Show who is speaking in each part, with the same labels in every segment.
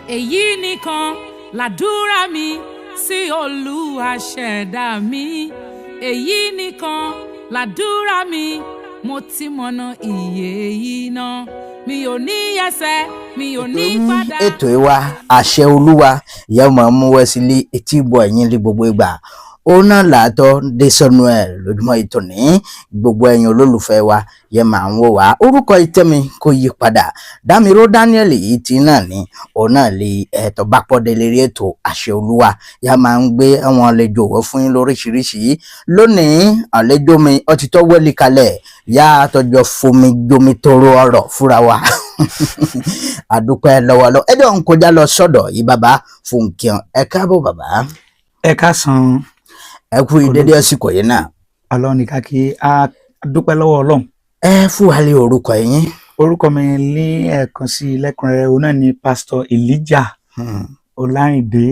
Speaker 1: Èyí nìkan làdúrà mi sí Olúwa ṣẹ̀dá mi. Èyí nìkan làdúrà mi, mo ti mọ̀nà ìyè yìí náà. Mi ò ní ẹsẹ̀, mi ò ní padà.
Speaker 2: Ètò ìwà àṣẹ Olúwa ìyá máa mú wá sílé etí ìbò ẹ̀yìn ní gbogbo ìgbà. Ó náà làátọ́ dé sọnù ẹ̀ lójúmọ́ ìtòní. Gbogbo ẹ̀yin olólùfẹ́ wa yẹ máa ń wò wá, orúkọ ìtẹ́mi kò yí padà, Dámiró Daniel yìí ti náà ní òun náà lè ẹ̀tọ́ bá pọ̀ dé lérí ètò àṣẹ Olúwa. Yá máa ń gbé àwọn àlejò wọ fún yín lóríṣiríṣi. Lónìí, àlejò mi ọtí tó wẹ́lì kalẹ̀ yá àtọ́jọ́ fomi jomi toro ọ̀rọ̀ fúnra wa. Àdúpẹ́ lọ́wọ́lọ́wọ́. Ẹjọ́ ń kọjá lọ sọ́dọ̀ yìí, bàbá Fúnkẹ́, ẹ káàbọ̀ bàbá.
Speaker 3: Ẹ káàsán.
Speaker 2: Ẹ kú ìdédé àsìkò yìí náà.
Speaker 3: Ọlọ́run ní ká kí a dúpẹ́ lọ́wọ́ Ọlọ́run.
Speaker 2: Ẹ fún wa lé orúkọ yín.
Speaker 3: Orúkọ mi ní ẹ̀ẹ̀kan sí lẹ́kùnrẹ́rẹ́, òun náà ni Pásítọ̀ Elijah Ọlárìndé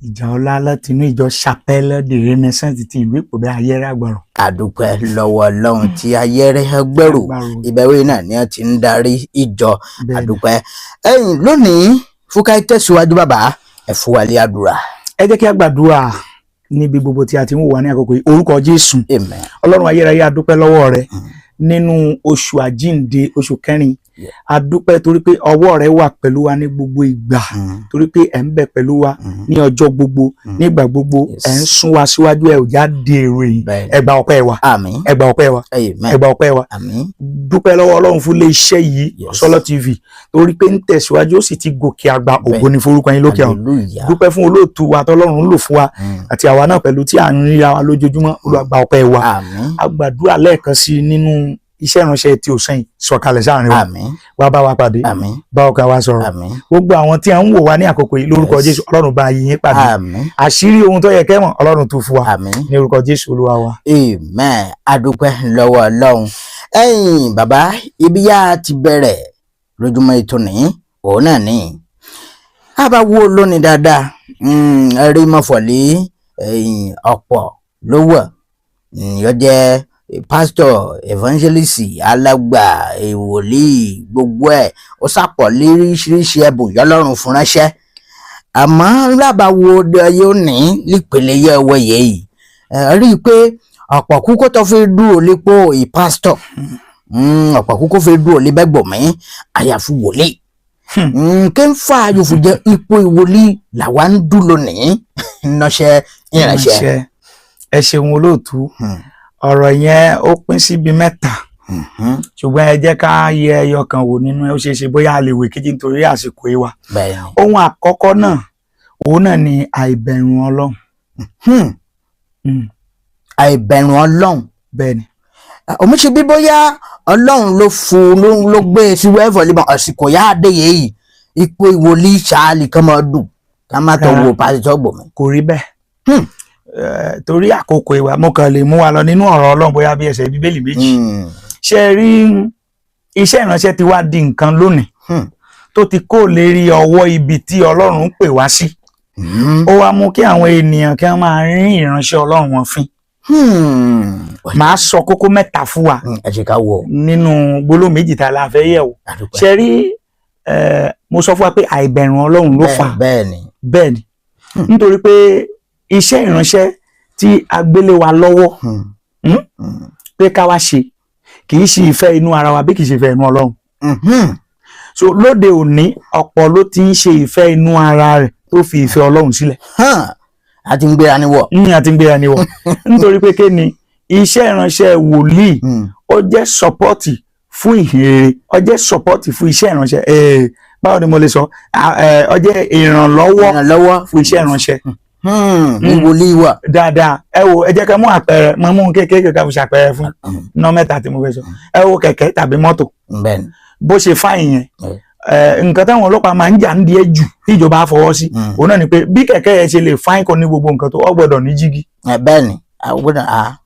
Speaker 3: Ìjàọlá láti inú ìjọ Chapelle de Renaissance ti ìlú Ìpòbẹ́ Ayẹ́rẹ́ Àgbàrò.
Speaker 2: Àdúpẹ́ lọ́wọ́ Ọlọ́run tí Ayẹ́rẹ́ Gbèrò ìbẹ̀wé náà ni wọ́n ti ń darí ìjọ. Àdúpẹ́. Ẹ̀yin lónìí fúkà tẹ̀síwájú bàbá, ẹ fún wa lé àdúrà.
Speaker 3: Ẹ jẹ́ kí a gbàdúrà níbi gbogbo tí a ti ń wò wá ní àkókò yìí. Orúkọ Jésù.
Speaker 2: Amen.
Speaker 3: Ọlọ́run ayérayé, a dúpẹ́ lọ́wọ́ rẹ nínú oṣù àjínde, oṣù kẹrin. A dúpẹ́ torí pé ọwọ́ rẹ wà pẹ̀lú wa ní gbogbo ìgbà, torí pé ẹ̀ ń bẹ pẹ̀lú wa ní ọjọ́ gbogbo, nígbà gbogbo. Ẹ̀ ń sún wa síwájú, ẹ̀ ò já di èrò yìí. Ẹ gba ọpẹ́ wa.
Speaker 2: Àmín.
Speaker 3: Ẹ gba ọpẹ́ wa.
Speaker 2: Amen.
Speaker 3: Ẹ gba ọpẹ́ wa.
Speaker 2: Àmín.
Speaker 3: Dúpẹ́ lọ́wọ́ Ọlọ́run fún iléeṣẹ́ yìí, Sọ́lọ́ TV, torí pé ń tẹ̀síwájú, ó sì ti gòkè àgbà. Ògo ni forúkọ yín lókè ọ̀run.
Speaker 2: Hallelujah.
Speaker 3: Dúpẹ́ fún olóòtú wa tọ́lọ́run ń lò fún wa àti àwa náà pẹ̀lú tí à ń ríra wa lójoojúmọ́. Olúwa, gba ọpẹ́ wa.
Speaker 2: Àmín.
Speaker 3: A gbàdúrà lẹ́ẹ̀kan sí i nínú iṣẹ́ ìránṣẹ́ tí ò sẹ́yìn, sọ̀kalẹ̀ sáàrin wa.
Speaker 2: Àmín.
Speaker 3: Wá bá wa pàdé.
Speaker 2: Àmín.
Speaker 3: Bá ọkàn wa sọ̀rọ̀.
Speaker 2: Àmín.
Speaker 3: Gbogbo àwọn tí a ń wò wá ní àkókò yìí, lórúkọ Jésù, Ọlọ́run bá yín yín pàdé.
Speaker 2: Àmín.
Speaker 3: Àṣírí ohun tó yẹ kẹ́mọ̀, Ọlọ́run tú fún wa.
Speaker 2: Àmín.
Speaker 3: Ní orúkọ Jésù Olúwa wa.
Speaker 2: Amen. Adúpẹ́ lọ́wọ́ Ọlọ́run. Ẹ̀yin bàbá, ibi yá ti bẹ̀rẹ̀ lójúmọ́ ètò ní òun náà ní a bá wo lónìí dáadáa, ẹ rí mọ̀fọ̀lì ẹ̀yìn ọ̀pọ̀ ló wọ̀ yọ jẹ́ pásítọ̀, evangelist, alàgbà, ìwòlíì, gbogbo ẹ̀ ó sàpọ̀ lóríṣiríṣi ẹ̀bùn yọlọ́run fún ránṣẹ́. Àmọ́ lábàá wo yóò ní lípele yẹ wọ yìí, ẹ rí i pé ọ̀pọ̀ kúkó tó fi dúró lépo ìpásítọ̀, ọ̀pọ̀ kúkó fi dúró lébẹ́gbọ̀mí, àyàfi wòlíì. Kí n fa àyòfò jẹ ipò ìwòlíì làwa ń dùn lónìí nọṣẹ ìránṣẹ́.
Speaker 3: Ẹ ṣeun olóòtú. Ọ̀rọ̀ yẹn ó pín síbi mẹ́ta, ṣùgbọ́n ẹ jẹ́ ká yẹ ẹyọ kan wò nínú ẹ. Ó ṣeé ṣe bóyá a lè wè kejì nítorí àsìkò yìí wa. Ohun àkọ́kọ́ náà, òun náà ni àìbẹ̀rù Ọlọ́run.
Speaker 2: Àìbẹ̀rù Ọlọ́run.
Speaker 3: Bẹ́ẹ̀ni.
Speaker 2: Òun ṣe bí bóyá Ọlọ́run ló fún un ló gbé e sí wẹ́ẹ̀fọ̀ lébọn àsìkò yá adéyẹ yìí ipò ìwòlíì ṣáàlì kan máa dùn ká má tọ́ wo pásítọ̀ gbòmí.
Speaker 3: Kò rí bẹ́ẹ̀. Torí àkókò ìwà, mo kàn lè mú wa lọ nínú ọ̀rọ̀ Ọlọ́run bóyá bí ẹsẹ̀ Bíbélì méjì. Ṣe rí, iṣẹ́ ìránṣẹ́ ti wá di nǹkan lónìí tó ti kó lérí ọwọ́ ibi tí Ọlọ́run ń pè wá sí. Ó wá mú kí àwọn ènìyàn kí wọ́n máa rín ìránṣẹ́ Ọlọ́run wọn fín. Màá sọ kókó mẹ́ta fún wa
Speaker 2: Ẹ ṣe ká wò.
Speaker 3: nínú gbólóhùn méjì tá a la fẹ́ yẹ̀ wò.
Speaker 2: Àdúpẹ́.
Speaker 3: Ṣe rí, mo sọ fún wa pé àìbẹ̀rù Ọlọ́run ló fà á.
Speaker 2: Bẹ́ẹ̀ni.
Speaker 3: Bẹ́ẹ̀ni, nítorí pé iṣẹ́ ìránṣẹ́ tí a gbélé wa lọ́wọ́ pé ká wá ṣe, kì í ṣe ìfẹ́ inú ara wa bí kì í ṣe ìfẹ́ inú Ọlọ́run. So lóde òní, ọ̀pọ̀ ló ti ń ṣe ìfẹ́ inú ara rẹ̀ tó fi ìfẹ́ Ọlọ́run sílẹ̀.
Speaker 2: A ti ń gbéra níwọ̀.
Speaker 3: Ní àti ń gbéra níwọ̀, nítorí pé kí ni iṣẹ́ ìránṣẹ́ wòlíì? Ó jẹ́ support fún ìhìnrere, ó jẹ́ support fún iṣẹ́ ìránṣẹ́. Báwo ni mo lè sọ? Ó jẹ́ ìrànlọ́wọ́
Speaker 2: Ìrànlọ́wọ́
Speaker 3: fún iṣẹ́ ìránṣẹ́.
Speaker 2: Ní wòlíì wà.
Speaker 3: Dáadáa. Ẹ wo, ẹ jẹ́ ká mú àpẹẹrẹ, mo mú kékeré ká fi ṣàpẹẹrẹ fún iná mẹ́ta tí mo fẹ́ sọ. Ẹ wo kẹ̀kẹ́ tàbí mọ́tò, bó ṣe fáyìn yẹn, nǹkan táwọn ọlọ́pàá máa ń jà ń di ẹ jù tí ìjọba á fọwọ́ sí, òun náà ni pé bí kẹ̀kẹ́ yẹn ṣe lè fáyìn kọ ní gbogbo nǹkan tó, ó gbọ́dọ̀ ní jígí.
Speaker 2: Bẹ́ẹ̀ni, àwọn gbọ́dọ̀ a.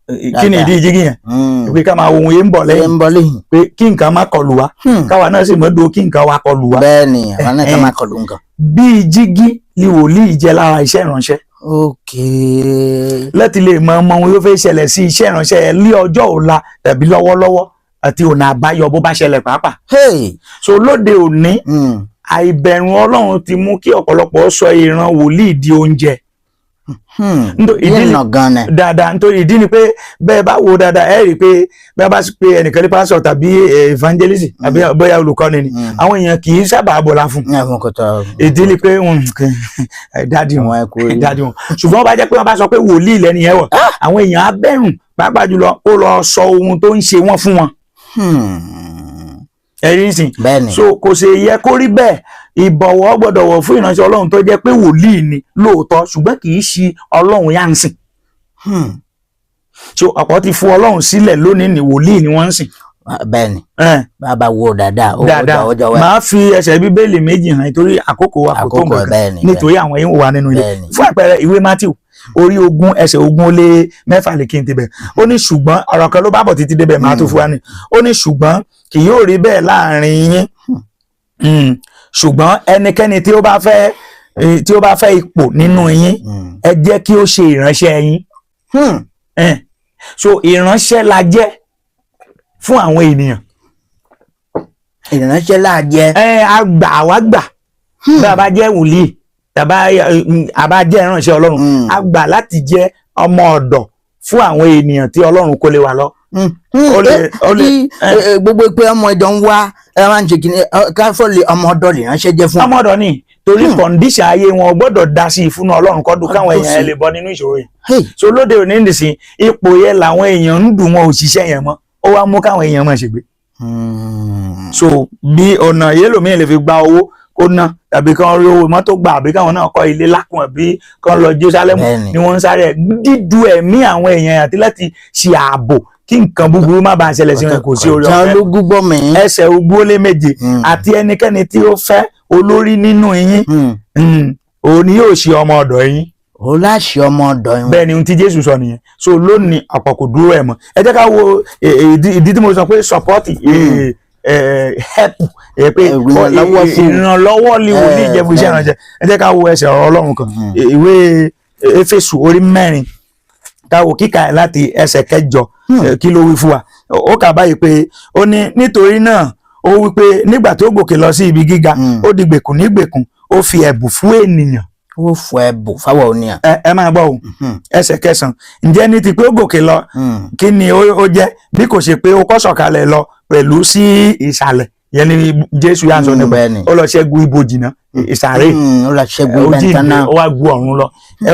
Speaker 3: Kí ni ìdí jígí yẹn? Pé ká máa wo ohun yẹn ń bọ̀
Speaker 2: Ṣe
Speaker 3: lẹ́yìn,
Speaker 2: ń bọ̀ lẹ́yìn.
Speaker 3: pé kí nǹkan má kọlù wá, káwa náà sì mọ́ do kí nǹkan wa kọlù wá.
Speaker 2: Bẹ́ẹ̀ni, àwọn náà ká máa kọlù nǹkan.
Speaker 3: Bí jígí ni wòlíì jẹ́ lára iṣẹ́ ìránṣẹ́ láti lè mọ ọmọ ohun yóò fẹ́ ṣẹlẹ̀ sí iṣẹ́ ìránṣẹ́ yẹn ní ọjọ́ ọ̀la tàbí lọ́wọ́lọ́wọ́, àti ọ̀nà àbáyọ bó bá ṣẹlẹ̀ pàápàá.
Speaker 2: Hey.
Speaker 3: So lóde òní, Àìbẹ̀rù Ọlọ́run ti mú kí ọ̀pọ̀lọpọ̀ sọ ìran wòlíì di oúnjẹ.
Speaker 2: Yín nà gan ni.
Speaker 3: Dáadáa, nítorí ìdí ni pé bẹ́ẹ̀ bá wo dáadáa, ẹ rí i pé bẹ́ẹ̀ bá pé ẹnìkan ní pásítọ̀ tàbí evangelist tàbí bóyá olùkọ́ni ni, àwọn èèyàn kì í sábà bọ̀lá fún.
Speaker 2: Ní àwọn kòtò.
Speaker 3: Ìdí ni pé daddy wọn,
Speaker 2: Àwọn ẹkú rí.
Speaker 3: Daddy wọn. Ṣùgbọ́n bá jẹ́ pé wọ́n bá sọ pé wòlíì lẹ́ni yẹn wọ̀, àwọn èèyàn á bẹ̀rù, pàápàá jùlọ kó lọ sọ ohun tó ń ṣe wọ́n fún wọn. Ẹ̀rí ń sìn.
Speaker 2: Bẹ́ẹ̀ni.
Speaker 3: So kò ṣe yẹ kó rí bẹ́ẹ̀. Ìbọ̀wọ̀ gbọ́dọ̀ wọ̀ fún ìránṣẹ́ Ọlọ́run tó jẹ́ pé wòlíì ni lóòótọ́, ṣùgbọ́n kì í ṣe Ọlọ́run yá ń sìn. So ọ̀pọ̀ ti fún Ọlọ́run sílẹ̀ lónìí, ní wòlíì ni wọ́n ń sìn.
Speaker 2: Bẹ́ẹ̀ni. Bàbá wo dáadáa, ó
Speaker 3: Dáadáa.
Speaker 2: ọjọ́ wẹ́.
Speaker 3: Màá fi ẹsẹ̀ Bíbélì méjì hàn nítorí àkókò wa kò tó
Speaker 2: Àkókò,
Speaker 3: nǹkan kan, nítorí àwọn yìí wà nínú ilé. Fún àpẹẹrẹ, ìwé Matthew orí 20 ẹsẹ̀ 26 lè kí n ti bẹ̀. Ó ní ṣùgbọ́n, ọ̀rọ̀ kan ló bá bọ̀ títí débẹ̀, màá tó fún wa ní. Ó ní ṣùgbọ́n kì yóò rí bẹ́ẹ̀ láàrin yín, ṣùgbọ́n ẹnikẹ́ni tí ó bá fẹ́ ipò nínú yín, ẹ jẹ́ kí ó ṣe ìránṣẹ́ yín. So ìránṣẹ́ la jẹ́ fún àwọn ènìyàn.
Speaker 2: Ìránṣẹ́ láàjẹ́.
Speaker 3: Ẹ àgbà àwa gbà bí a bá jẹ́ wòlíì tàbá a bá jẹ́ ìránṣẹ́ Ọlọ́run, a gbà láti jẹ́ ọmọ ọ̀dọ̀ fún àwọn ènìyàn tí Ọlọ́run kó lé wa lọ. Ó lè-
Speaker 2: Kí gbogbo pé ọmọ ìjọ ń wá, ẹ máa ń ṣe kìnìún káfọ́lì, ọmọ ọ̀dọ̀ lè ránṣẹ́ jẹ́ fún.
Speaker 3: Ọmọ ọ̀dọ̀ ni, torí condition ayé wọn gbọ́dọ̀ dá sí ìfúnná Ọlọ́run kọ́dún káwọn
Speaker 2: Kọ́dún
Speaker 3: èèyàn
Speaker 2: sí.
Speaker 3: lè bọ́ nínú ìṣòro yìí.
Speaker 2: Hey.
Speaker 3: So lóde òní nìsín, ipò yẹn làwọn èèyàn ń dùn, wọn ò ṣiṣẹ́ yẹn mọ́, ó wá mú káwọn èèyàn máa ṣègbè. So bí ọ̀nà yélòmíì lè fi gba owó kó ná, tàbí kán rí owó mọ́tò gbà, àbí káwọn náà kọ́ ilé lákùn, àbí kán lọ Jerusalem, ni wọ́n ń sáré dídú ẹ̀mí àwọn èèyàn àti láti ṣe ààbò kí nǹkan búburú má bàa ṣẹlẹ̀ sí wọn, kò sí orí
Speaker 2: Ọ̀tá
Speaker 3: ọ̀fẹ́.
Speaker 2: ológun gbọ́ mi.
Speaker 3: Ẹsẹ̀ 27. Àti ẹnikẹ́ni tí ó fẹ́ olórí nínú yín, òun ni yóò ṣe ọmọ ọ̀dọ̀ yín.
Speaker 2: Ó láṣẹ ọmọ ọ̀dọ̀ yín.
Speaker 3: Bẹ́ẹ̀ ni, ohun tí Jésù sọ nìyẹn. So lónìí, ọ̀pọ̀ kò dúró ẹ̀ mọ́. Ẹ jẹ́ ká wo ìdí tí mo sọ pé support, help, pé
Speaker 2: Ìrànlọ́wọ́ fún.
Speaker 3: Ìrànlọ́wọ́ ni wòlíì jẹ́ fún iṣẹ́ ìránṣẹ́. Ẹ jẹ́ ká wo ẹsẹ̀ ọ̀rọ̀ Ọlọ́run kan, ìwé Éfésù orí 4, ká wo kíkà ẹ̀ láti ẹsẹ̀ 8. Kí ló wí fún wa? Ó kà báyìí pé, ó ní nítorí náà, ó wí pé nígbà tó gòkè lọ sí ibi gíga, ó di gbèkùn ní gbèkùn, ó fi ẹ̀bùn fún ènìyàn.
Speaker 2: Ó fọ ẹbùn fáwọn oníyàn.
Speaker 3: Ẹ máa gbọ́ o. Ẹsẹ̀ 9, ǹjẹ́ ní ti pé ó gòkè lọ, kí ni ó jẹ́ bí kò ṣe pé ó kọ́ sọ̀kalẹ̀ lọ pẹ̀lú sí ìsàlẹ̀? Yẹn ni Jésù yà ń sọ nípa ó lọ ṣẹ́gun ibojì náà, ìsàrè.
Speaker 2: Ó lọ ṣẹ́gun
Speaker 3: Ó
Speaker 2: ibẹ̀
Speaker 3: jíǹde,
Speaker 2: tán náà.
Speaker 3: ó wá gu ọ̀run lọ.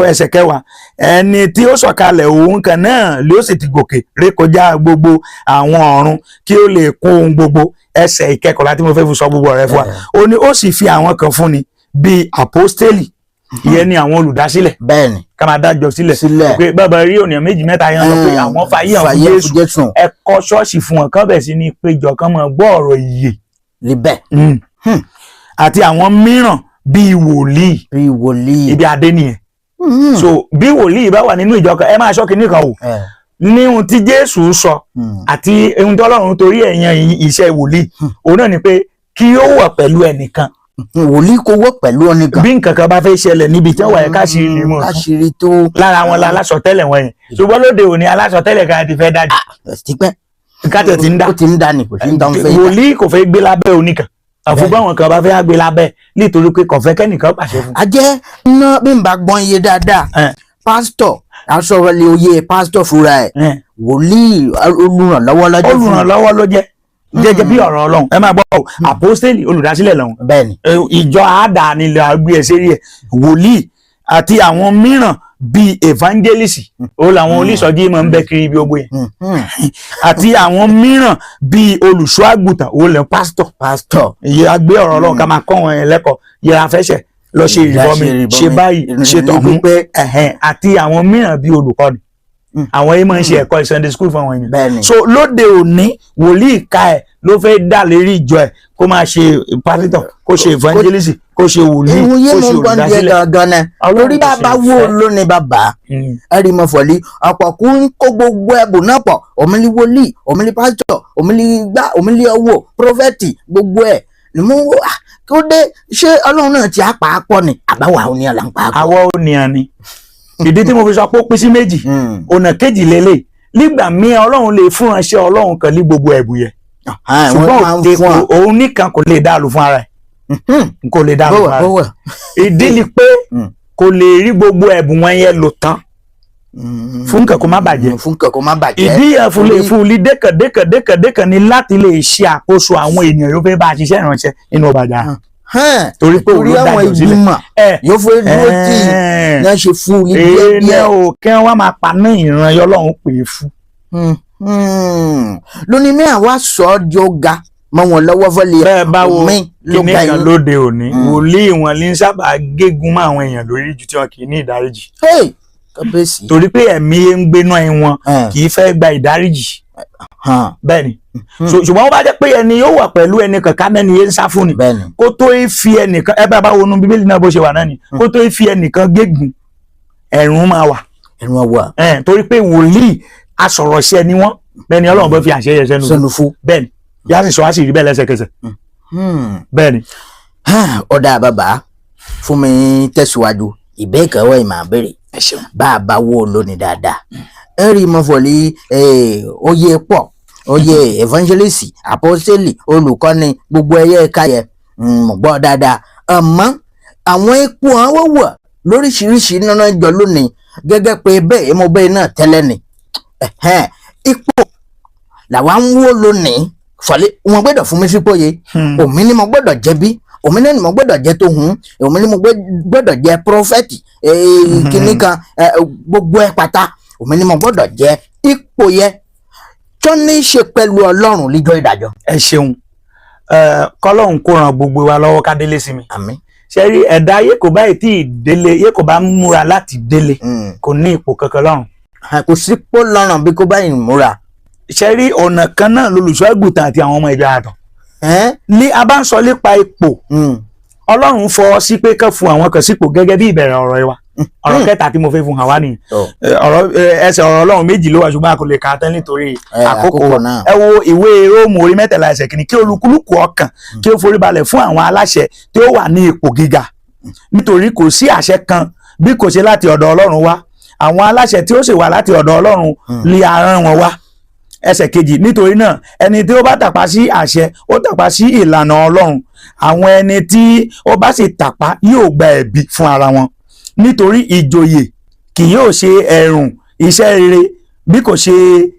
Speaker 3: Ẹsẹ̀ 10, ẹni tí ó sọ̀kalẹ̀, òun kan náà ló sì ti gòkè rékọjá gbogbo àwọn ọ̀run kí ó lè kún ohun gbogbo. Ẹsẹ̀ 11 tí mo fẹ́ fi sọ gbogbo ọ̀rẹ́ fún wa, ó ní ó sì fi àwọn kan fúnni bíi àpọ́stélì, ìyẹn ni àwọn olùdásílẹ̀, ká máa dájọ́ sílẹ̀
Speaker 2: Sílẹ̀.
Speaker 3: pé bàbá rí ènìyàn méjì mẹ́ta yẹn lọ pé àwọn fàyè àwọn
Speaker 2: Fàyè
Speaker 3: fún
Speaker 2: fún
Speaker 3: Jésù,
Speaker 2: Jésù.
Speaker 3: ẹ kọ́ ṣọ́ọ̀ṣì fún wọn, kán bẹ̀ sí ní péjọ, kán máa gbọ́ ọ̀rọ̀ ìyè.
Speaker 2: Libẹ̀.
Speaker 3: Àti àwọn mìíràn bíi wòlíì.
Speaker 2: Bíi wòlíì.
Speaker 3: Ibi adé nìyẹn. So bí wòlíì bá wà nínú ìjọ kan, ẹ máa ṣọ́ kinní kan wò ní ohun tí Jésù sọ àti ohun tí Ọlọ́run torí ẹ̀ yan iṣẹ́ wòlíì, òun náà ni pé kí ó wà pẹ̀lú ẹnìkan.
Speaker 2: Wòlíì kò wọ́ pẹ̀lú oníkan.
Speaker 3: Bí nǹkan kan bá fẹ́ ṣẹlẹ̀ níbi tí wọ́n wà yẹn, káṣírí lè mọ̀.
Speaker 2: Káṣírí tó.
Speaker 3: Lára wọn la alásọtẹ́lẹ̀ wọn yẹn, ṣùgbọ́n lóde òní, alásọtẹ́lẹ̀ kan ti fẹ́ dájú.
Speaker 2: Tipẹ́.
Speaker 3: Kátẹ̀ ti ń dá.
Speaker 2: Ó ti ń dá ni, kò sí ń dá ń fẹ́.
Speaker 3: Wòlíì kò fẹ́ gbé lábẹ́ oníkan, àfùgbọ́n àwọn kan bá fẹ́ gbé lábẹ́ nítorí pé kò fẹ́ kẹ́nìkan pàṣẹ fún.
Speaker 2: A jẹ́ iná bí n bá gbọ́n iye dáadáa. Pásítọ̀ aṣọ́rọ̀lẹ̀ oyè pásítọ̀ fúnra ẹ̀. Wòlíì olùrànlọ́wọ́ lọ́jọ́ fún.
Speaker 3: Olùrànlọ́wọ́ ló jẹ́ jẹ́jẹ́ bí ọ̀rọ̀ Ọlọ́run. Ẹ máa gbọ́ o, àpọ́stélì, olùdásílẹ̀ lọ́hùn. Ìjọ àádáni lè gbé ẹ sérí ẹ, wòlíì àti àwọn mìíràn bíi evangelist, ó làwọn oníṣọjí máa ń bẹ kiri ibi gbogbo yẹn, àti àwọn mìíràn bíi olùṣọ́ àgùntàn, ó lẹ pásítọ̀.
Speaker 2: Pásítọ̀.
Speaker 3: Ìyá gbé ọ̀rọ̀ Ọlọ́run ká máa kọ́ wọn yẹn lẹ́kọ̀ọ́, yẹra fẹsẹ̀ lọ ṣe ìrìbọmi, ṣe báyìí, ṣe tọ̀hún, ẹ̀hẹ́n, àti àwọn mìíràn bíi olùkọ́ni, àwọn yìí máa ń ṣe ẹ̀kọ́ Sunday school fún àwọn èèyàn. So lóde òní, wòlíì ká ẹ̀ ló fẹ́ dà lérí ìjọ ẹ̀, kó máa ṣe pásítọ̀, kó ṣe evangelist, kó ṣe wòlíì,
Speaker 2: Ìhun yé
Speaker 3: kó
Speaker 2: mo
Speaker 3: ṣe
Speaker 2: ń gbọ́n díẹ̀
Speaker 3: olùdásílẹ̀.
Speaker 2: gangan náà.
Speaker 3: Ọlọ́run
Speaker 2: Torí
Speaker 3: kò
Speaker 2: bàbá
Speaker 3: ṣe
Speaker 2: wo
Speaker 3: ìfẹ́.
Speaker 2: lónìí bàbá ẹ̀rí mọ̀ fọ̀lí ọ̀pọ̀ kú ń kó gbogbo ẹ̀bùn náà pọ̀, òmìnir wòlíì, òmìnir pásítọ̀, òmìnir gbá, òmìnir ọwọ́ prọfẹ̀tì, gbogbo ẹ̀ ni mo ń wò. Kí ó dé? Ṣé Ọlọ́run náà ti á pa á pọ̀ ni àbáwá òní ọ̀la ń pa á pọ̀?
Speaker 3: Àwọ̀ ònìyàn ni ìdí tí mo fi sọ pé ó pín sí méjì. Ọ̀nà kejì lélẹ̀, nígbà míì Ọlọ́run lè fúnranṣẹ́ Ọlọ́run kan ní gbogbo ẹ̀bùn yẹn,
Speaker 2: Wọ́n
Speaker 3: ṣùgbọ́n
Speaker 2: máa ń
Speaker 3: òde
Speaker 2: fún ọ.
Speaker 3: òun nìkan kò lè dá lù fún ara ẹ̀. N kò lè dá
Speaker 2: bọ́wọ̀
Speaker 3: fúnra rẹ̀.
Speaker 2: Bọ́wọ̀.
Speaker 3: Ìdí ni pé kò lè rí gbogbo ẹ̀bùn wọn yẹn lò tán fún nǹkan kó má bàjẹ́.
Speaker 2: Fún nǹkan kó má bàjẹ́.
Speaker 3: Ìdí yẹn fún lè fún un dékàn dékàn dékàn dékàn ni láti lè ṣe àkóso àwọn ènìyàn yóò fẹ́ bá a ṣiṣẹ́ ìránṣẹ́ nínú ọba àjàrà. Torí pé òun
Speaker 2: torí
Speaker 3: ló
Speaker 2: àwọn
Speaker 3: dájọ́ sílẹ̀.
Speaker 2: ìgbìmọ̀
Speaker 3: Ẹ
Speaker 2: yóò fẹ́ dúró tì í náà ṣe fún un ní díẹ̀
Speaker 3: èèyàn
Speaker 2: díẹ̀.
Speaker 3: ò kí wọ́n máa paná ìran yọ Ọlọ́run pè é fún.
Speaker 2: Lónìí mi àwa sọ ọ́ di ọ̀gá mọ́ wọn lọ́wọ́ fọ́lẹ̀
Speaker 3: Bẹ́ẹ̀ bá wo
Speaker 2: omi ló
Speaker 3: kinní
Speaker 2: ga
Speaker 3: kan
Speaker 2: yín.
Speaker 3: lóde òní, wòlíì wọn ní sábà gégùn mọ́ àwọn èèyàn lórí ju tí wọn kì í ní ìdáríjì.
Speaker 2: Hey, kábíyèsí.
Speaker 3: Torí pé ẹ̀mí ń gbéná ẹ wọn kì í fẹ́ gba ìdáríjì. Bẹ́ẹ̀ ni. So, ṣùgbọ́n ó bá jẹ́ pé ẹni yóò wà pẹ̀lú ẹni kankan náà ni yẹn ń sá fún ni
Speaker 2: Bẹ́ẹ̀ni.
Speaker 3: kó tó í fi ẹnìkan, ẹ bá wọnú Bíbélì náà bó ṣe wà náà ni, kó tó í fi ẹnìkan gégùn, ẹ̀rùn máa wà.
Speaker 2: Ẹnu ọwọ́.
Speaker 3: Torí pé wòlíì asọ̀rọ̀ṣẹ ni wọ́n. Bẹ́ẹ̀ ni Ọlọ́run bá fi àṣẹ yẹn sẹ́nu.
Speaker 2: Sẹ́nu fún.
Speaker 3: Bẹ́ẹ̀ ni, yá sì sọ á sì rí bẹ́ẹ̀ lẹ́sẹ̀kẹsẹ̀. Bẹ́ẹ̀ ni.
Speaker 2: Ọ̀dà bàbá fún mi tẹ̀síwájú, ìbéèkà wẹ̀ máa béèrè.
Speaker 3: Ẹ ṣeun.
Speaker 2: Bá a bá wò lónìí dáadáa, ẹ rí mọ́fọ́lì oyè pọ̀, oyè evangelist, apostoli, olùkọ́ni, gbogbo ẹyẹ ẹ̀ka yẹ mo gbọ́ dáadáa. Àmọ́ àwọn ipò àwọn wà lóríṣiríṣi nínú ìjọ lónìí gẹ́gẹ́ pé bẹ́ẹ̀ mo bẹ́ẹ̀ náà tẹ́lẹ̀ ni. Ẹ̀hẹ́n, ipò làwa ń wò lónìí fọlẹ́ wọn gbọ́dọ̀ fún mi sípò yìí, òmí ni mo gbọ́dọ̀ jẹ́ bí, òmí náà ni mo gbọ́dọ̀ jẹ́ tó hun, òmí ni mo gbọ́dọ̀ jẹ́ prọfẹ̀tì kìnnì kan, gbogbo ẹ̀ pátá òmí ni mo gbọ́dọ̀ jẹ́. Ipò yẹ tó ní í ṣe pẹ̀lú Ọlọ́run líjọ́ ìdájọ́.
Speaker 3: Ẹ ṣeun. Kọ́lọ́hún kó ràn gbogbo wa lọ́wọ́ ká délé sí mi.
Speaker 2: Àmín.
Speaker 3: Ṣe rí ẹ̀dá ayé kò báyìí tí ì délé yé, kò bá múra láti délé, kò ní ipò kankan lọ́run.
Speaker 2: Kò sí pó lọ́rùn bí kò bá ìmúra.
Speaker 3: Ṣe rí ọ̀nà kan náà lolùṣọ́ àgùntàn àti àwọn ọmọ ìjọ àdàn
Speaker 2: Ẹ́n?
Speaker 3: ní a bá ń sọ nípa ipò, Ọlọ́run fọwọ́ sí pé kán fún àwọn kan sípò gẹ́gẹ́ bí ìbẹ̀rẹ̀ ọ̀rọ̀ wa. Ọ̀rọ̀ kẹta tí mo fẹ́ fún hàn wá nìyẹn. Ọ̀rọ̀ ẹsẹ̀ ọ̀rọ̀ Ọlọ́run méjì ló wà, ṣùgbọ́n a kò lè kà á tán nítorí àkókò
Speaker 2: àkókò
Speaker 3: wa.
Speaker 2: náà.
Speaker 3: Ẹ wo ìwé Róòmù orí 13 ẹsẹ̀ 1: kí olúkúlùkù ọkàn kí ó forí balẹ̀ fún àwọn aláṣẹ tí ó wà ní ipò gíga, nítorí kò sí àṣẹ kan bí kò ṣe láti ọ̀dọ̀ Ọlọ́run wá, àwọn aláṣẹ tí ó sì wà láti ọ̀dọ̀ Ọlọ́run lè arán wọn wá. Ẹsẹ̀ 2: nítorí náà ẹni tí ó bá tàpá sí àṣẹ, ó tàpá sí ìlànà Ọlọ́run, àwọn ẹni tí ó bá sì tàpá yóò gba ẹ̀bi fún ara wọn. Nítorí ìjòyè kì yóò ṣe ẹ̀rùn iṣẹ́ rere bí kò ṣe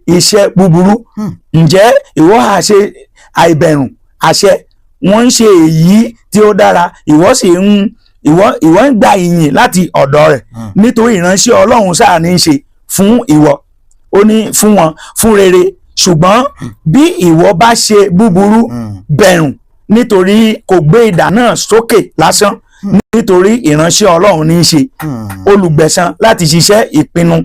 Speaker 3: iṣẹ́ búburú. Ǹjẹ́ ìwọ ha ṣe àìbẹ̀rùn àṣẹ? Wọ́n ń ṣe èyí tí ó dára, ìwọ sì ń ìwọ ń gba ìyìn láti ọ̀dọ̀ rẹ̀, nítorí ìránṣẹ́ Ọlọ́run sáà ní í ṣe fún ìwọ. Ó ní fún wọn fún rere, ṣùgbọ́n bí ìwọ bá ṣe búburú, bẹ̀rùn, nítorí kò gbé idà náà sókè lásán, nítorí ìránṣẹ́ Ọlọ́run ní í ṣe, olùgbẹ̀san láti ṣiṣẹ́ ìpinnu,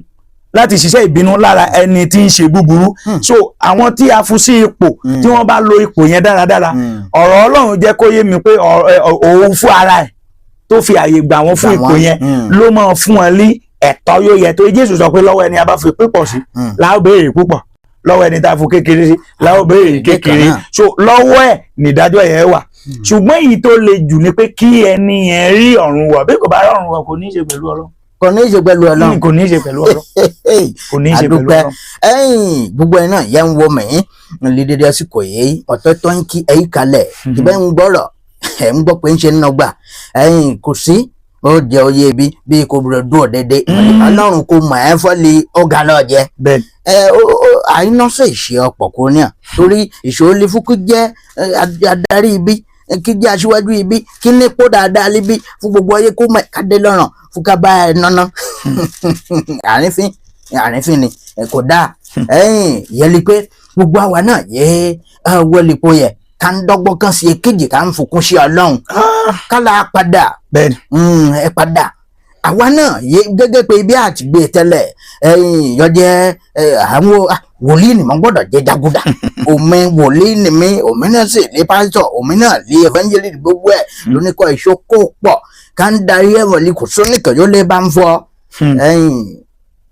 Speaker 3: láti ṣiṣẹ́ ìbínú lára ẹni tí ń ṣe búburú. So àwọn tí a fún sí ipò, tí wọ́n bá lo ipò yẹn dáradára, ọ̀rọ̀ Ọlọ́run jẹ́ kó yé mi pé òun fún ara ẹ̀ tó fi àyè gbà wọ́n fún
Speaker 2: Gbà
Speaker 3: ipò
Speaker 2: wọ́n,
Speaker 3: yẹn ló máa fún wọn ní ẹ̀tọ́ yóò yẹ, torí Jésù sọ pé lọ́wọ́ ẹni a bá fi pípọ̀ sí la ó béèrè púpọ̀, lọ́wọ́ ẹni tá a fún kékeré sí la ó béèrè kékeré.
Speaker 2: Náà.
Speaker 3: So lọ́wọ́ ẹ̀ nídájọ́ yẹn wà, ṣùgbọ́n èyí tó le jù ni pé kí ẹni yẹn rí ọ̀run wọ̀. Bí kò bá rí ọ̀run wọ̀, kò ní í ṣe pẹ̀lú Ọlọ́run.
Speaker 2: Kò ní í ṣe pẹ̀lú Ọlọ́run.
Speaker 3: Kò ní í ṣe pẹ̀lú Ọlọ́run, kò ní í ṣe pẹ̀lú
Speaker 2: Àdúpẹ́.
Speaker 3: Ọlọ́run.
Speaker 2: Ẹ̀yin gbogbo ẹ̀ náà yẹn ń wọ mí lédèdè àsìkò yìí, ọ̀tọ̀ tó ń kí ẹ̀yìn kalẹ̀ ìbẹ́ ń gbọ́rọ̀ ẹ̀ ń gbọ́ pé ń ṣe ń nọgbà ẹ̀yin kò sí ó jẹ oyè ibi bí kò gbọdọ̀ dùn ọ̀dẹ́dẹ́ Ọlọ́run kò mọ̀ ẹ́ fọ́lì ọ̀gá lọ́jẹ́.
Speaker 3: Bẹ́ẹ̀.
Speaker 2: Ẹ ó àìnọ́sẹ̀ ìṣe ọ̀pọ̀ kò ní à, torí ìṣòro lè fún kí jẹ́ adarí ibi, kí jẹ́ aṣíwájú ibi, kí ní kó dáadáa líbi fún gbogbo ayé kó mọ̀ kádé lọ́rùn fún ká bá ẹ nánà àrífín àrífín ni kò dáa. Ẹ̀yìn yẹli pé gbogbo àwa náà yẹ wọlé po yẹ ká ń dọ́gbọ́n kan sí èkejì, ká ń fòkun sí Ọlọ́run ká la padà.
Speaker 3: Bẹ́ẹ̀ ni.
Speaker 2: Ẹ padà, àwa náà yé gẹ́gẹ́ pé ibi àti gbé tẹ́lẹ̀ ẹ̀yìn yọjẹ́ àwọn wòlíì ni mo gbọ́dọ̀ jẹ́ jaguda òmi wòlíì ni mi, òmi náà sì lé pásítọ̀, òmi náà lé evangelist, gbogbo ẹ̀ lóníkọ̀ ìṣókò pọ̀ ká ń darí ẹ̀wọ̀n lè kò sóníkàn yóò lé bá ń fọ ẹ̀yìn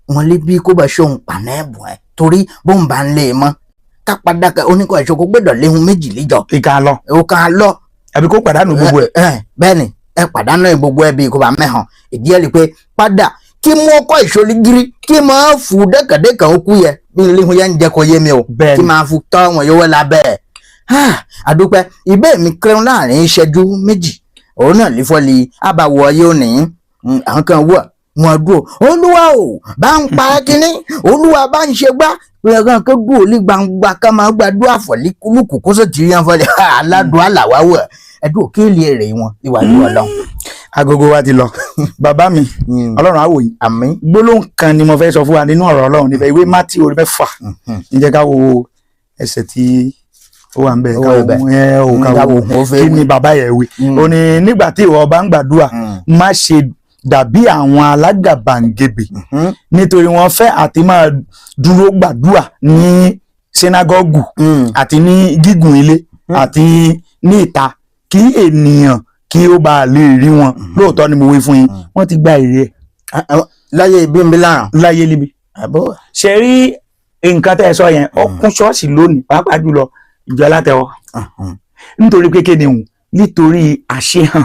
Speaker 2: wọn lé bí kó bá ṣóhun pàná ẹ̀bùn ẹ̀ torí bóun bá ń lé e mọ́ ká padà ká oníkọ̀ ìṣókò gbọ́dọ̀ léhun méjì léjọ.
Speaker 3: Ìka lọ.
Speaker 2: Ó ká lọ.
Speaker 3: Àbí kó pàdánù gbogbo ẹ̀.
Speaker 2: Ẹ bẹ́ẹ̀ ni, ẹ pàdánù ẹ gbogbo ẹ bí kò bá mẹ́hàn. Ìdí ẹ lè pé padà kí mú ọkọ ìṣòlígírí kí máa fù dẹ́kẹ̀dẹ́kẹ̀ ó kú yẹ bí ilé ìhun yẹn ń jẹ́ kó yé mi o
Speaker 3: Bẹ́ẹ̀
Speaker 2: kí
Speaker 3: ni.
Speaker 2: máa fù tọ́ wọn yóò wẹ́ lábẹ́ ẹ̀. Ah, àdúpẹ́ ìbéè mi kẹrin láàrin ìṣẹ́jú 2 òun náà lè fọ́lì àbàwọ̀ ayé òní. Àwọn kan wà wọn dúró, olúwa o bá ń pa kínní, olúwa bá ń ṣe gbá, pé kan dúró ní gbangba ká máa gbàdúrà fọ̀lì kúlùkù kó sì ti yan fọlì aládùn àlàwà wẹ̀ ẹdùn kí lè rè wọn níwájú Ọlọ́run.
Speaker 3: Agogo wa ti lọ, bàbá mi. Ọlọ́run á wò yín.
Speaker 2: Àmín.
Speaker 3: Gbólóhùn kan ni mo fẹ́ sọ fún wa nínú ọ̀rọ̀ Ọlọ́run níbẹ̀, ìwé Mátíù orí 6. Ǹjẹ́ ká wo ẹsẹ̀ tí ó wà ń bẹ̀?
Speaker 2: Ó
Speaker 3: ká
Speaker 2: wà
Speaker 3: wo
Speaker 2: ńbẹ̀.
Speaker 3: ẹ ò ká
Speaker 2: ká
Speaker 3: wo
Speaker 2: wo, ó fẹ́
Speaker 3: kí
Speaker 2: wí.
Speaker 3: ni bàbá yẹn wí. Ó ní nígbà tí ìwọ bá ń gbàdúrà, má ṣe dàbí àwọn alágàbàǹgebè, nítorí wọ́n fẹ́ àti máa dúró gbàdúrà ní sínágọ́gù àti ní gígùn ilé àti ní ìta, kí ènìyàn kí ó bá lè rí wọn. Lóòótọ́ ni mo wí fún yín, wọ́n ti gba èrè ẹ̀.
Speaker 2: Láyé ibi ń bí láàrán.
Speaker 3: Láyé níbi.
Speaker 2: Àbọ̀.
Speaker 3: Ṣe rí nǹkan tẹ́ ẹ sọ yẹn, ó kún ṣọ́ọ̀ṣì lónìí, pàápàá jùlọ ìjọ alátẹ̀wọ́, nítorí pé kéde hùn, nítorí àṣehàn.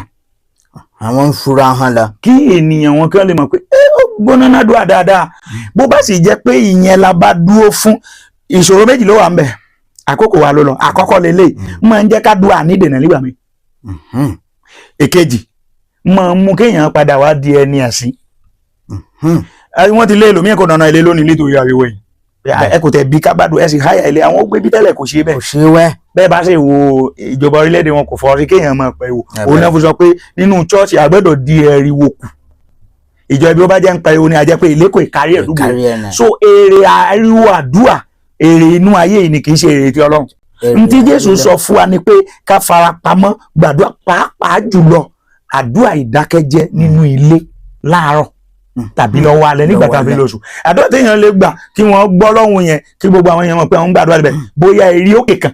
Speaker 2: Àwọn ń fura hàn lọ.
Speaker 3: Kí ènìyàn wọn kí wọ́n lè mọ̀ pé ẹ ó gbóná náà dúà dáadáa. Bó bá sì jẹ́ pé ìyẹn la bá dúró fún, ìṣòro méjì ló wà ń bẹ̀. Àkókò wa ló lọ. Àkọ́kọ́ lélẹ̀, máa ń jẹ́ ká dúà ní ìdènà nígbà mi. Èkejì, máa ń mú kéèyàn padà wá di ẹni àsín. Wọ́n ti lé ẹlòmíì kò nànà ilé lónìí nítorí ariwo yìí. Ẹ kò tẹ̀ bí kábàdùn, ẹ sì háyà ilé àwọn ó gbé bí tẹ́lẹ̀ kò ṣe bẹ́ẹ̀.
Speaker 2: Kò ṣe wẹ́.
Speaker 3: Bẹ́ẹ̀ bá ṣe wo ìjọba orílẹ̀-èdè wọn, kò fọ́ sí kéèyàn máa pariwo. Òun náà fi sọ pé nínú chọ́ọ̀ṣì àgbẹ̀dọ̀ di ẹ̀rìwò kù. Ìjọ ibi ó bá jẹ́ ń pariwo ni, a jẹ́ pé ilé kò kárí ẹ̀ dúgbò.
Speaker 2: Kárí ẹ̀ náà.
Speaker 3: So èrè ariwo àdúà, èrè inú ayé yìí ni, kì í ṣe èrè ti Ọlọ́run. N tí Jésù sọ fún wa ni pé ká fara pamọ́ gbàdúrà, pàápàá jùlọ àdúrà ìdákẹ́jẹ́ nínú ilé láàárọ̀ tàbí lọ́wọ́ alẹ́ nígbà
Speaker 2: Lọ́wọ́
Speaker 3: tàbí
Speaker 2: alẹ́.
Speaker 3: lóṣù. Àdúrà téèyàn lè gbà kí wọ́n gbọ́ lọ́hùn yẹn, kí gbogbo àwọn èèyàn mọ̀ pé àwọn ń gbàdúrà níbẹ̀, bóyá eré òkè kan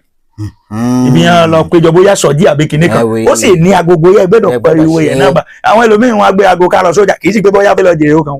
Speaker 3: ibi yẹn lọ péjọ, bóyá sọjí àbí kinní kan,
Speaker 2: Ẹ̀wẹ̀.
Speaker 3: ó sì ní agogo yẹn gbẹ́dọ̀
Speaker 2: Ẹ gbọ́dọ̀
Speaker 3: pariwo yẹn
Speaker 2: ṣe.
Speaker 3: náà bá àwọn ẹlòmíín wọn á gbé aago ká lọ sójà, kì í sì pé bóyá fẹ́ lọ jèrè ó kan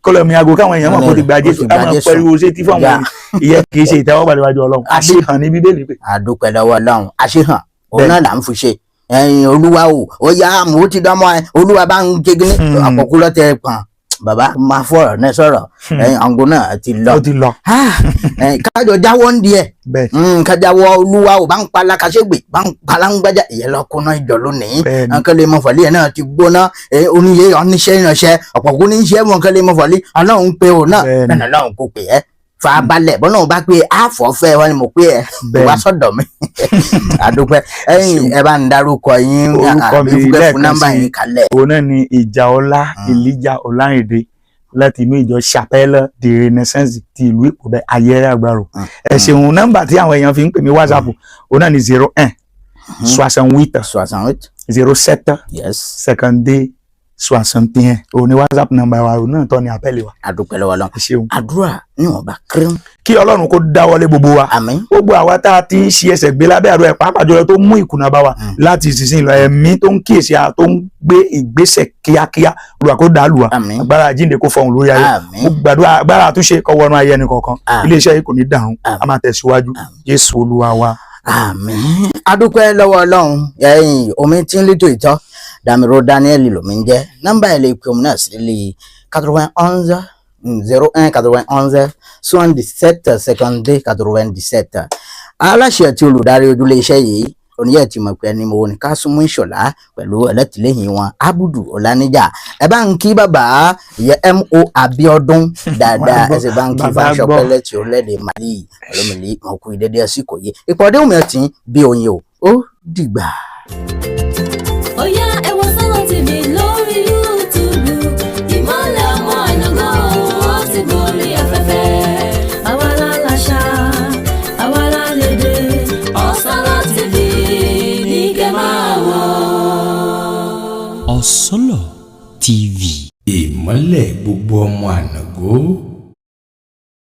Speaker 3: kó lọ mi aago káwọn èèyàn mọ̀ kó ti gba
Speaker 2: Ó ti
Speaker 3: Jésù,
Speaker 2: gba
Speaker 3: ká máa
Speaker 2: Jésù.
Speaker 3: pariwo sétí fún àwọn
Speaker 2: Ya.
Speaker 3: èèyàn. Ìyẹn kì í ṣe ìtẹ́wọ́gbà níwájú Ọlọ́run, àṣehàn ní Bíbélì pé.
Speaker 2: Àdúpẹ́ lọ́wọ́ Ọlọ́run. Àṣehàn òun náà là ń fi ṣe ẹ̀yin olúwa o, ó yá mò ń ti dánmọ́ ẹ, olúwa bá ń jẹgí ní àpọ̀kú lọ́tẹ̀ pọ̀n. Bàbá máa fọ̀rọ̀ náà sọ̀rọ̀, ẹ̀yin àǹgó náà ti lọ.
Speaker 3: Ó ti lọ.
Speaker 2: Ah, ẹ̀yin kájọ jáwọ́ ń díẹ̀.
Speaker 3: Bẹ́ẹ̀.
Speaker 2: Kájáwọ́. Olúwa ò bá ń pa alákaṣégbè, bá ń pa aláǹgbájá, ìyẹn lọkùnrin ìjọ lónìí.
Speaker 3: Bẹ́ẹ̀ni.
Speaker 2: Nǹkan lè mọ fọ̀lì ẹ̀ náà ti gbóná ẹ̀, oníyé oníṣẹ́ ìránṣẹ́ ọ̀pọ̀kú ní í ṣe wọn kan lè mọ fọ̀lì. Ọlọ́run pé òun náà.
Speaker 3: Bẹ́ẹ̀ni.
Speaker 2: Bẹ́ẹ̀ náà Ọlọ́run kò pè ẹ́, farabalẹ̀ bọ́lá òun bá pé àfọ̀fẹ́ wọn ni mo pé ẹ
Speaker 3: Bẹ́ẹ̀ni.
Speaker 2: wá sọ́dọ̀ mi. Àdúpẹ́. Ẹ̀yin ẹ bá ń darúkọ yín.
Speaker 3: Orúkọ mi
Speaker 2: àbí fúnpẹ́ fún
Speaker 3: lẹ́ẹ̀kan
Speaker 2: nọ́mbà
Speaker 3: sí
Speaker 2: yín kalẹ̀.
Speaker 3: Òun náà ni Ìjàọlá Elijah Ọláìndé láti inú ìjọ Chapelle de Renaissance ti ìlú Ìpòbẹ Ayẹrẹ Àgbàrò. Ẹ ṣeun. Nọ́mbà tí àwọn èèyàn fi ń pè mí, WhatsApp, òun náà ni 01 68
Speaker 2: 68
Speaker 3: 07 52 61. Òun ni WhatsApp nọ́mbà wa, òun náà tọ́ ni àpẹẹlẹ wa.
Speaker 2: Àdúpẹ́ lọ́wọ́ Ọlọ́run.
Speaker 3: Ẹ ṣeun.
Speaker 2: Àdúrà níwọ̀nba kírín.
Speaker 3: Kí Ọlọ́run kó dáwọ́lé gbogbo wa.
Speaker 2: Àmín.
Speaker 3: Gbogbo àwa tá a ti ń ṣe ẹsẹ̀ gbé lábẹ́ àdúrà ẹ̀, pàápàá jùlọ tó mú ìkùnà bá wa láti ìsinsìnyí lọ, ẹ̀mí tó ń kíyèsí a, tó ń gbé ìgbésẹ̀ kíákíá, Olúwa kó dàá lù wá.
Speaker 2: Àmín.
Speaker 3: Agbára àjíǹde kó fọhùn lórí ayé.
Speaker 2: Àmín.
Speaker 3: Mo gbàdúrà, agbára àtúnṣe kó wọnú ayé ẹnì kọ̀ọ̀kan.
Speaker 2: Àmín.
Speaker 3: Iléeṣẹ́ yìí kò ní dàrún,
Speaker 2: Àmín.
Speaker 3: a máa tẹ̀síwájú. Jésù Olúwa wa.
Speaker 2: Àmín. Adúpẹ́ lọ́wọ́ Ọlọ́run. Ẹ̀yin omi tí ń létò ìtọ́ Dàmíró Daniel lomi ń jẹ́. Nọ́mbà ẹ̀ lè pè òun náà sí lè 91 01 91 77 52 97. Aláṣẹ àti olùdarí ojúlé iṣẹ́ yìí, oníyẹ̀ tí mo pẹ́ ni mo ní Kásùmù Ìṣọ̀lá pẹ̀lú ẹlẹ́tìlẹ́yìn wọn Abudu Ọláníjà. Ẹ bá ń kí bàbá ìyẹn Mo Abiodun dáadáa. Ẹ sì bá ń kí
Speaker 3: Bàbá gbọ́.
Speaker 2: Fáṣọpẹ́lẹ́ tí orílẹ̀-èdè Mali olómìnirí mọ̀kú ìdẹ́dẹ́ àsìkò yìí. Ìpàdé òmìnira tí bí oyin o, ó dìgbà.
Speaker 4: Óyá, ẹ wo Sọ́lọ́ TV lórí YouTube. Ìmọ́lẹ̀ ọmọ Ànàgó ó ti gorí afẹ́fẹ́. Àwa la láṣà, àwa la lédè. Ọ̀sánlọ́ TV ní kẹ́ máa wò.
Speaker 5: Ọ̀sọ́lọ̀ TV.
Speaker 6: Ìmọ́lẹ̀ gbogbo ọmọ Ànàgó.